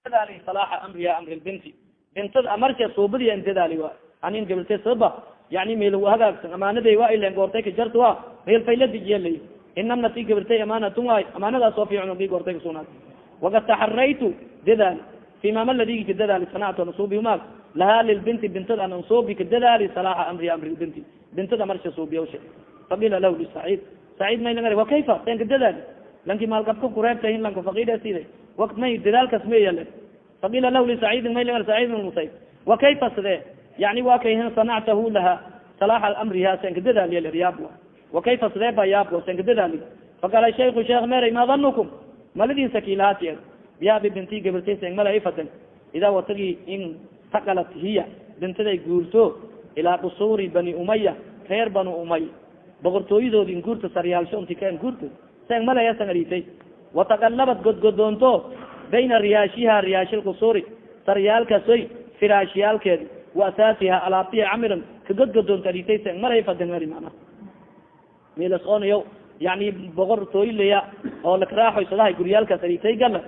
Dadaali salaaxa amriha, amri lbinti, bintada amarka suubadiya in dadaali wa anin gabalte saba, yani meel hagaagsan amaanaday waa ilen goortay kajarta wa meel fayladijiyalay. Inamnati gabartay amaanatun waay, amaanadaas oo fiican gi goortay kasugnaad. Wakad taxaraytu dadaali fi maama ladigi ka dadaali sanacto nasuubi maag lahaa lilbinti, bintada an ansuubi ka dadaali salaaxa amriha, amri lbinti, bintada marsha suubiyawsha. Faqila lahu lisaciid, saciid may lang wa kayfa sen ka dadaali lanki maalgabka kureebtay lanka faqiidasiday wakt may dadaalkas mayale. Faqila lahu lisaciidin, may lang Saciid ibn Musayb, wa kayfa sidee yani wa kay sanactahu laha salaaxa amriha sen ka dadaali yaab wa kayfa sidee ba yaab sen ka dadaali? Faqala shayku, sheekh meray, ma danukum maladin sakilahaati biyabi binti gabartay sen mala ifadan idaa watagi intaqalat hiya bintaday guurto ilaa qusuuri Bani Umaya, reer Banu Umay boqortooyadoodi guurto, saryaalsho inti ka guurto sen malaya san aritay, wataqalabat godgodoonto bayna riyaashiha, riyaashi lqusuuri, saryaalkasoy firaashyaalkeedi, wa asaasiha alaabtiya camiran ka godgodoonto aritay sen malay fadan ari mana milas onayo yani boqortooyleya oo lakraaxoysadahay guryaalkaas aritay gala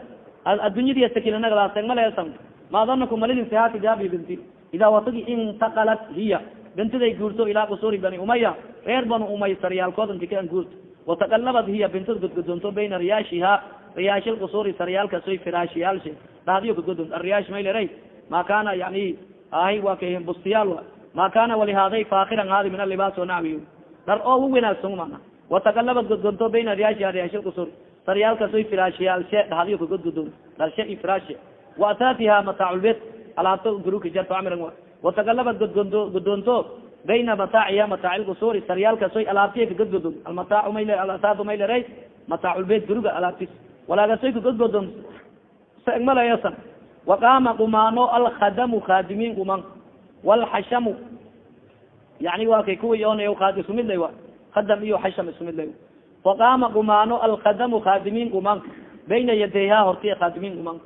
addunyadi sakilanagadaaseng malayasan. Ma danaku malidin sihati jaabi binti idaa watagi intaqalat hiya bintiday guurto ilaa qusuuri Bani Umaya, reer Banu Umay saryaalkood inti ka guurto, wataqalabat hiya bintad godgodoonto bayna riyaashiha, riyaashi lqusuuri, saryaalkasoy firaashiyaalshe dhahdiyo kagodoonto. Ariyaash mayleray ma kana yani ahi wa kay bustiyaal wa ma kana walihaaday faakiran haadi min alibaas o nacwi dhar oo u wanaagsan mana. Wataqalabat godgoonto bayna riyaashiha, riyaashi lqusuuri, saryaalkasoy firaashiyaalshe dhahdiyo kagodgodoonto, dharshe i firaashe, wa asaasiha mataaculbet alaabto guruka jarto camiran, wataqalabat godgoonto godoonto bayna mataaciha, mataaci lqusuuri, saryaalkasoy alaabtiya kagodgodoon. Almataac mayl alasaas mayleray mataaculbet guruga alaabtis walaagasoy kagodgodoon malayasa. Waqaama qumaano alkhadamu khaadimiin quman walxashamu, yani wa kay kuwa yoona kaad isku mid lay wa khadam iyo xasham isku mid lay. Waqaama qumaano alkhadamu khaadimiin quman bayna yadayha hortiya khaadimiin quman,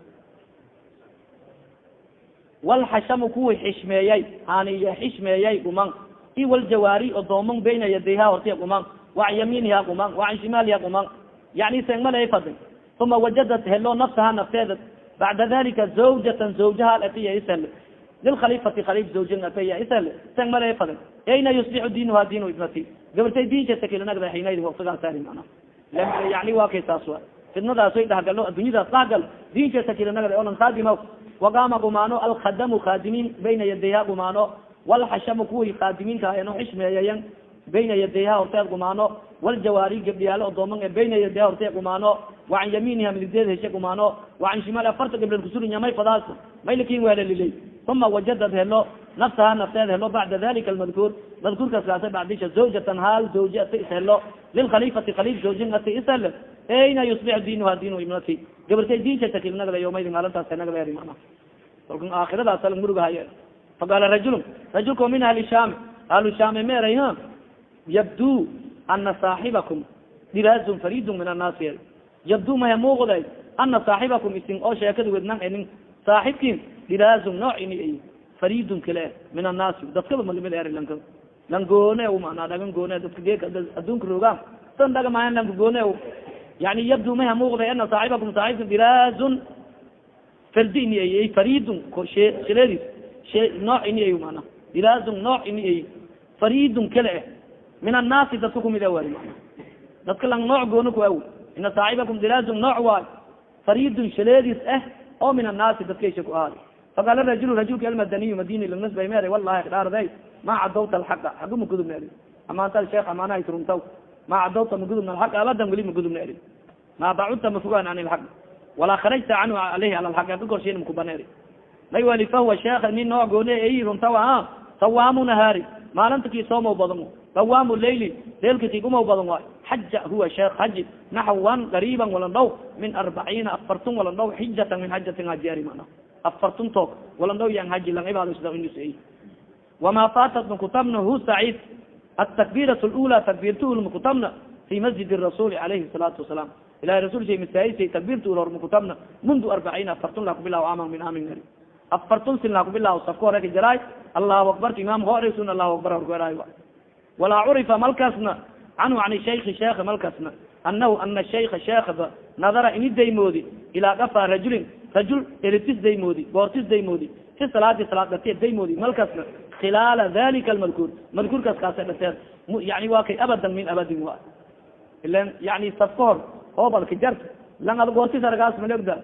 walxashamu kuwi xishmeeyay haaniy xishmeeyay quman, i waljawaari odooman bayna yadayha hortiya quman, wacan yamiiniha quman, wacan shimaaliha quman, yani sengmalay fadin. Uma wajadat helo nafsaha nafteeda bacda dalika zawjatan zawjaha atiya ishel lilkhalifati khaliif zawjin atiya ishel sengmalay fadin. Ayna yusbixu diinuha diinu ibnati gabartay diinka sakilanagda xiinaydin waqtigaas mana yani waa kay saas wa fidnadaasoy dhahgalo addunyadaas dhahgal diinka sakilanagda onan khaadima. Waqaama gumaano alkhadamu khaadimiin bayna yadayha gumaano, walxashamu kuwii khaadimiinka eno xishmeeyayan bayna yadayha horteed gumaano, waljawaari gabdhiyaalo odooman e bayna yadayha horteed gumaano, wacan yamiiniha midigdeed heshe gumaano, wacan shimaal afarta gabdhood kusuриnyamay fadaas maylakin weelalilay. Uma wajadad helo nafsaha nafteed helo bacda dalika almadkuur, madkuurkaas kaasa bacdisha, zawjatan haal zawji ati is helo lilkhalifati khaliif zawjin ati is helo. Ayna yusbixu diinuha diinu ibnati gabartay diinka sakilnagda yawmaydin maalintaas nagda mana kalka aakhiradaas murugahay. Faqaala rajulun, rajulka min ahli sham, ahlu sham meeray, ha yabdu ana saaxibakum diraazun faridun min annaasi. Yabdu mahe muuqday ana saaxibakum isin oo sheekada wednan enin saaxibkin diraazun nooc ini ay faridun kale min annaasi dadkaba malimid eri lanka lan goone mana dhagan goone dadka geeka adduunka rogaan san dhaga maayan lanka goone. Yani yabdu mahe muuqday ana saaxibakum saaxibkin diraazun fardi ini ay faridun shileedis nooc ini ay mana diraazun nooc ini ay faridun kale eh min annaasi dadka kumid a wari mana dadka lang nooc gooni ku aw. Ina saaxibakum diraazun nooc waay faridun shileedis eh oo min annaasi dadkaisha ku ahaadi. Faqaala rajul, rajulka almadaniyu madini lanasbay mere, wallahi dhaarday ma cadawta alxaqa xagu magudubna eri amaanta sheekh amaanahay turuntaw ma cadawta magudubna alxaqa abadan weli magudubna eri ma bacudta mafogaan an ilxaq walaa kharajta canhu aleyhi ala alxaq aka korshin makubana eri may wali fahuwa sheekh nin nooc goone ay runtaw a sawaamu nahaari maalinta kii soomaw badan, qawaamu leyli leelka kii gumaw badan waay. Xaja huwa sheekh xaji naxwan qariiban walan dhow min 40 afartun walan dhow xijatan min xajatin haji mana 40 toog walan dhow yan haji lang ibaado. Wama fatat makutabna hu saciid atakbirat lula takbirta ul makutabna fi masjid rasuli alayhi salaatu wasalaam, ilahi rasul shay masaajidsa takbirta ul hor makutabna mundu 40 afartun laa kubilaw aman min amin 40 sin laa kubilaw safka hore ka jaraay allahu akbar imaam horesun allahu akbar horkueraay. Walaa curifa malkaasna canhu can shayki sheekha malkaasna anahu ana shayka sheekaba nadara ini daymoodi ilaa kafa rajulin. Rajul eritis daymoodi, goortis daymoodi, fi salaadi salaad dhatiya daymoodi, malkasna khilaala dalika almadkuur, madkuurkaas kaasa dhateed, yani waa kay abadan min abadin wa ilan yani safka hor hoobalka jarta lang ad goortis aragaas malogda,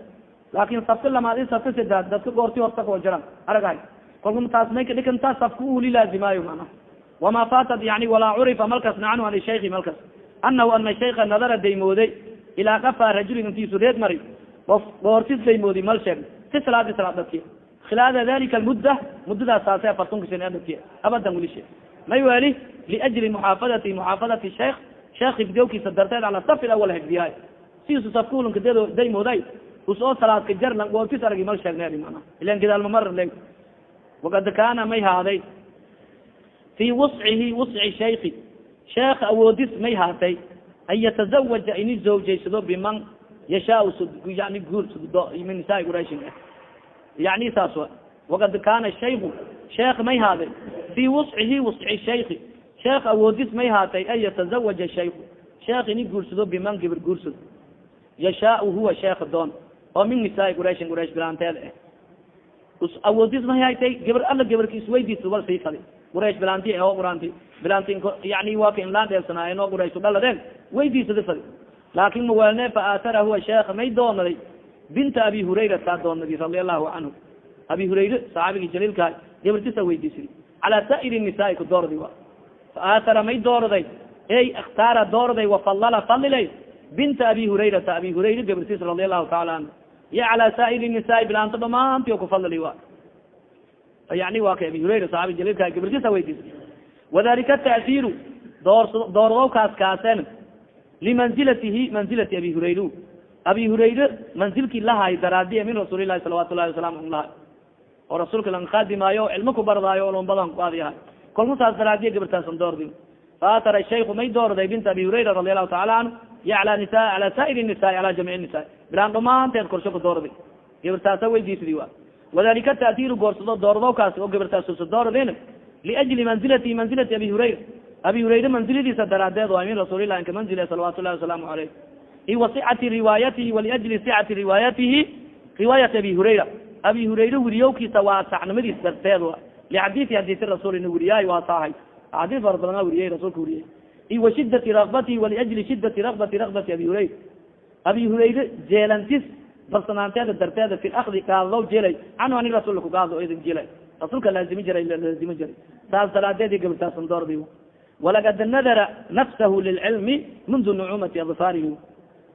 laakin safka lamaad i safka sedaad dadka goorti horta koo jaran aragahay. Kolka taas may kadhikantaa safka uli laazimaayo mana. Wama fatat yani walaa curifa malkasna canhu an shaiki malkas anahu ana shaika nadara daymooday ilaa kafa rajulin intiisu reed mari of goortis daymoodi mal sheeg fi salaadi salaad dadki khilaala dalika almudda, muddadaas saase 40-ka sana dadki abadan weli may weli liajli muxaafadati muxaafadati sheikh, sheekh hifdiyowkiisa darteed cala safi awal hifdiyaay sisu safkulanka dedo daymooday usoo salaadka jar lang goortis aragi mal sheegne mana ilan gidaalmamar le. Wakad kaana may haaday fi wuscihi wusci shaiki, sheekh awoodis may haatay an yatazawaja ini zawjaysado biman yashaa yani guur min nisaai Qurayshin, yani saas wa. Wakad kaana shayku, sheekh may haaday fi wuscihi wusci shaiki, sheekh awoodis may haatay an yatazawaja shayku, sheekh ini guursado biman gibir guursado yashaau huwa sheekh doon oo min nisaai Qurayshin, Quraysh bilaanteed eh. Awoodis may haytay gabar alla gabarka isweydiis wal sii fadi Quraysh bilaanti oo quraanti bilaanti, yani waa ka inlaan dheelsanaayen oo Quraysh dhaladeen weydiisada fadi, laakin mawaalne. Fa aatara huwa sheekh may doonaday binta Abi Hurayra taa doonadi radia allahu canhu. Abi Hurayre saxaabigi jaliilka gabartisa weydiisadi calaa saa'ir nisaai ku doorday wa. Fa aatara may doorday ey ikhtaara doorday wafalala falilay binta Abi Hurayrata, Abi Hurayre gabartis radia allahu taala anhu, ya calaa saa'ir nisaai bilaanto dhamaanti o kufalili wa. Yani waa ka Abi Hurayra saxaabi jaliilka gabartisa weydiisay. Wadalika ta'hiiru door doordowkaas kaasen limanzilatihi manzilati Abi Hurayr, Abi Hurayre manzilkii lahay daraadiya min rasuulilahi salawatu llahi wasalam lahay oo rasuulka lang khaadimaayo, cilmo ku bardaayo, olon badan kuaadiyahay, kolku saas daraadiya gabartaasan doordi. Faatara shayku may doorday binta Abi Hurayra radi allahu taala canhu ya ala nisa ala saa'ir nisaai ala jamiic nisaa bilaan dhamaanteed korsho ku doorday gabartaasa weydiisadi wa. Wadalika ta'hiiru goorsado doordowkaas oo gabartaasusa doordin liajli manzilatihi manzilati Abi Hurayra, Abi Hurayre manziladiisa daraadeed waa min rasuulilah inka manzile salawatu llahi wasalaamu caleyh i wasicati riwaayatihi waliajli sicati riwaayatihi riwaayati Abi Hurayra, Abi Hurayre weriyowkiisa waa sacnimadiis darteed wa lixadiisi xadiisi rasuul ina weriyaay waa saahay axaadiis fara badana weriyay rasuulka weriyay i wa shidati rakbatihi waliajli shidati rakbati rakbati Abi Hurayra, Abi Hurayre jeelantis barsanaanteeda darteeda fi lakdi gaadlow jeelay canhu ani rasuulka kugaadlo idin jeelay rasuulka laazimi jiray laazimi jiray saas daraadeed gabartaasan doordi. Walakad nadara nafsahu lilcilmi mundu nucumati adfaarihi.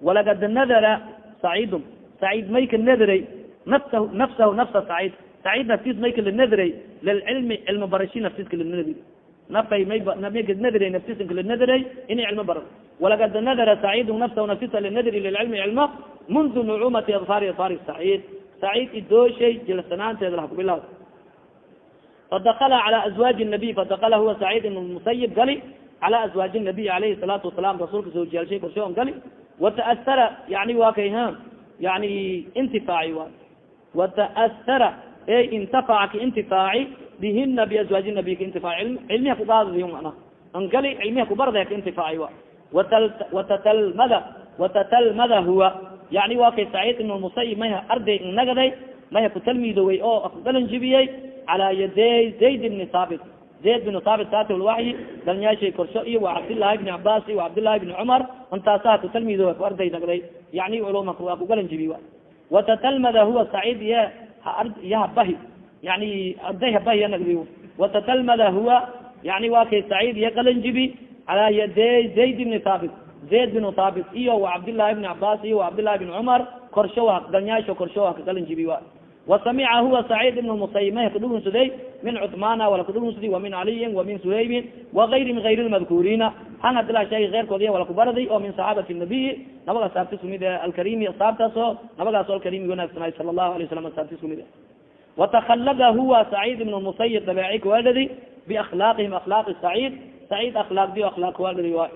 Walakad nadara Saciidun, Saciid may ka nadaray nafsahu nafsahu nafsa Saciid, Saciid naftiis may ka lanadaray lilcilmi cilmi barashi naftiis kalanadari nafay may may ka nadaray naftiis kalanadaray inay cilmi baro. Walakad nadara Saciidun nafsahu naftiisa lanadari lilcilmi cilmo mundu nucumati adfaari adfaari Saciid, Saciid idooshay jilasanaanteeda lah kubilaw. Fadakala cala azwaaji nabiy, fadakala huwa Saciid ibn Musayib gali cala azwaaji nabiy alayhi salaatu wasalam, rasuulka soo jeelshay korsho on gali. Wata'ahara yani waa kay ha yani intifaaci wa wata'ahara ey intafaca ka intifaaci bihina biazwaaji nabiy ka intifaaci cilmiha kugaadadi mana an gali cilmiha kubarda ka intifaaci wa. Watatalmada watatalmada huwa yani waa kay Saciid ibn Musayib mayha arday nagaday maya kutalmiidowey oo kugalanjibiyey calaa yaday Zayd bni Thaabit, Zayd bin Thaabit katib lwaxyi galnyaashay korsho iyo wa Cabdillahi bni Cabaas iyo Cabdillahi bni Cumar intaasaha kutalmiidow ku arday nagday yani culuma kugalanjibiy. Watatalmada huwa Saciid ye yahabahi yani arday habahi nagdi. Watatalmada huwa yani waa kay Saciid iya galanjibi calaa yaday Zayd bni Thaabit, Zayd bin Thaabit iyo wa Cabdillahi bni Cabaas iyo wa Cabdillahi bni Cumar korsho galnyaasho korsho kagalanjibi wa. Wasamica huwa Saciid ibn Musayib may kadhugunsaday min Cutmaana wala kadhugunsaday wa min Caliyin wa min Suhaybin wagayri min gayr lmadkuuriina han hadila shay keyrkoodi wala kubarday oo min saxaabati nabiyi nabaga asaabtis kumid alkarimi asaabtaas oo nabagaas alkarimi wanaagsanay sala allahu alay wasalam asaabtis kumid. Watakalaga huwa Saciid ibn Musayib dabeeci kuwaaladi biakhlaaqihim akhlaaqi Saciid, Saciid akhlaaqdi akhlaaq kuwaaladi waay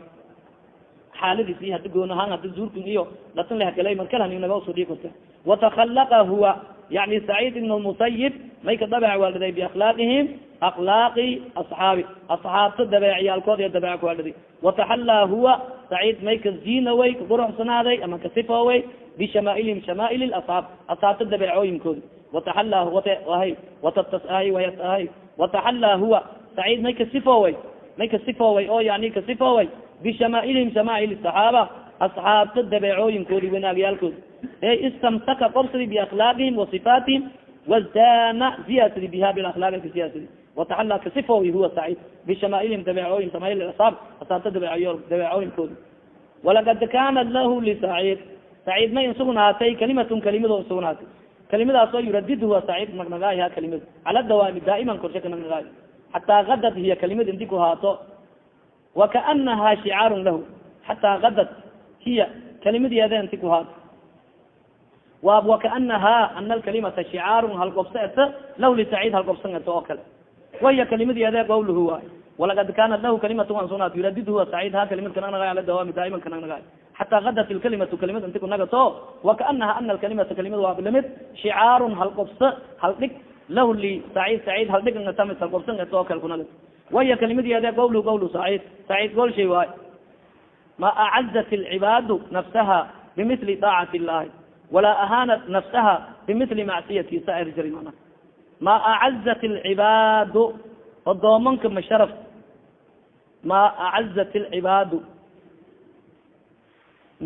xaaladiis i hadi goon ahaan hadi zuurkin iyo dhatan lehagalay markala naga usoo dhii korta. Watakalaqa huwa yani Saciid ibn Musayib may ka dabeec waaliday biakhlaaqihim akhlaaqi asxaabi asxaabta dabeeciyaalkood iyo dabeec kuwaaliday. Wataxallaa huwa Saciid may ka ziinaway kaquruxsanaaday ama kasifooway bishamaailihim shamaail asxaab asxaabta dabeecooyinkooda wataxallaa wataxallaa huwa Saciid may kasifooway may kasifooway oo yani kasifooway bishamaailihim shamaail saxaaba asxaabta dabeecooyinkoodi wanaagyaalkoodi e istamsaka qobsadi biakhlaaqihim wa sifaatihim wazana ziyaasadi biha bilakhlaaq kasiyaasadi wataxallaa kasifooway huwa Saciid bishamaailihim dabeecooyin shamaail asxaab asxaabta dabeecooyinkoodi walaqad kaanat lahu lisaciid Saciid may insugnaatay kalimatun kalimado insugnaatay kalimadaas oo yuradidhuwa Saciid nagnagaayha kalimad cala dawaami daa'iman korshe ka nagnagaay xataa gadad hiya kalimad inti ku haato wakaanaha shicaarun lahu xataa gadad hiya kalimadiyeeda inti ku haato wakaanaha ana alkalimata shicaarun halgobsa eta lahu lisaciid halgobsan eto oo kale wahiya kalimadiyeede qawluhu waay walaqad kaanat lahu kalimatu ansugnaat yuradidhuwa Saciid ha kalimad kanagnagaay cala dawaami daa'iman kanagnagaay xataa gadat ilkalimatu kalimad inti kunagato wakaanaha ana alkalimata kalimad waa lamid shicaarun halgobsa haldhig lahu li Saciid Saciid haldhig ngatamis halgobsan eto oo kale kunagat wahiya kalimadiyeede qawluhu qawlu Saciid Saciid gool shay waay ma acazat alcibaadu nafsaha bimithli daacati illahi walaa ahaanat nafsaha bimithli macsiyati sair jari mana ma acazat alcibaadu odoomanka masharaf ma acazat alcibaadu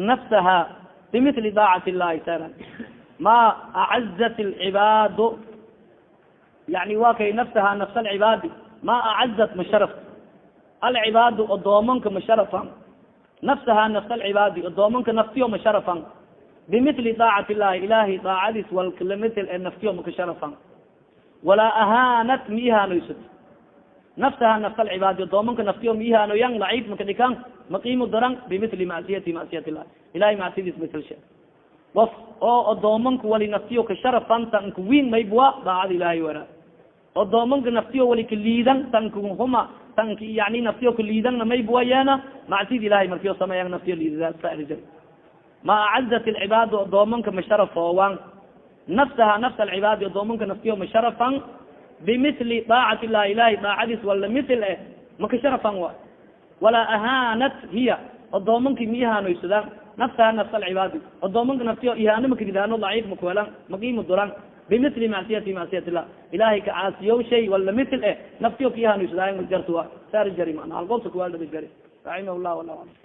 nafsaha bimithli daacati illahi sar ma acazat alcibaadu yani waa kay nafsaha nafs alcibaadi ma acazat masharaf alcibaadu odoomanka masharafan nafsaha nafs alcibaadi odoomanka naftiyo masharafan bimithli daacati illahi ilahi daacadiis walkalamithil ee naftiyo makasharafan walaa ahaanat miihaanoysat nafsaha nafs alcibaadi odoomanka naftiyo miihaanoyan laciif makadhikan maqiimu daran bimithli macsiyati macsiyat illahi ilahay macsiyadiis mithlsha qof oo odoomanka wali naftiyo kasharafan tanka wiin maybua daacada ilahay wara odoomanka naftiyo wali kaliidan tanka huma tanka yani naftiyo kaliidanna maybua yeena macsiyada ilahay markiyo sameeyan naftiyo liidada ma acazat alcibaadu odoomanka masharafoowan nafsaha nafs alcibaadi odoomanka naftiyo masharafan bimithli daacati illahi ilahay daacadiis wala mithil eh makasharafan wa walaa ahaanat hiya odoomanki miihaanoysadaan nafsaha nafs alcibaadi odoomanka naftiyo ihaano makridaano daciif makuhelan maqiimu duran bimithli macsiyati macsiyat illah ilahay ka caasiyow shay wala mithil eh naftiyo ka ihaanoysadaayan jartu wa saar jari mana halgoobsa kuwaaldaba jari raximah llah wallahu alam.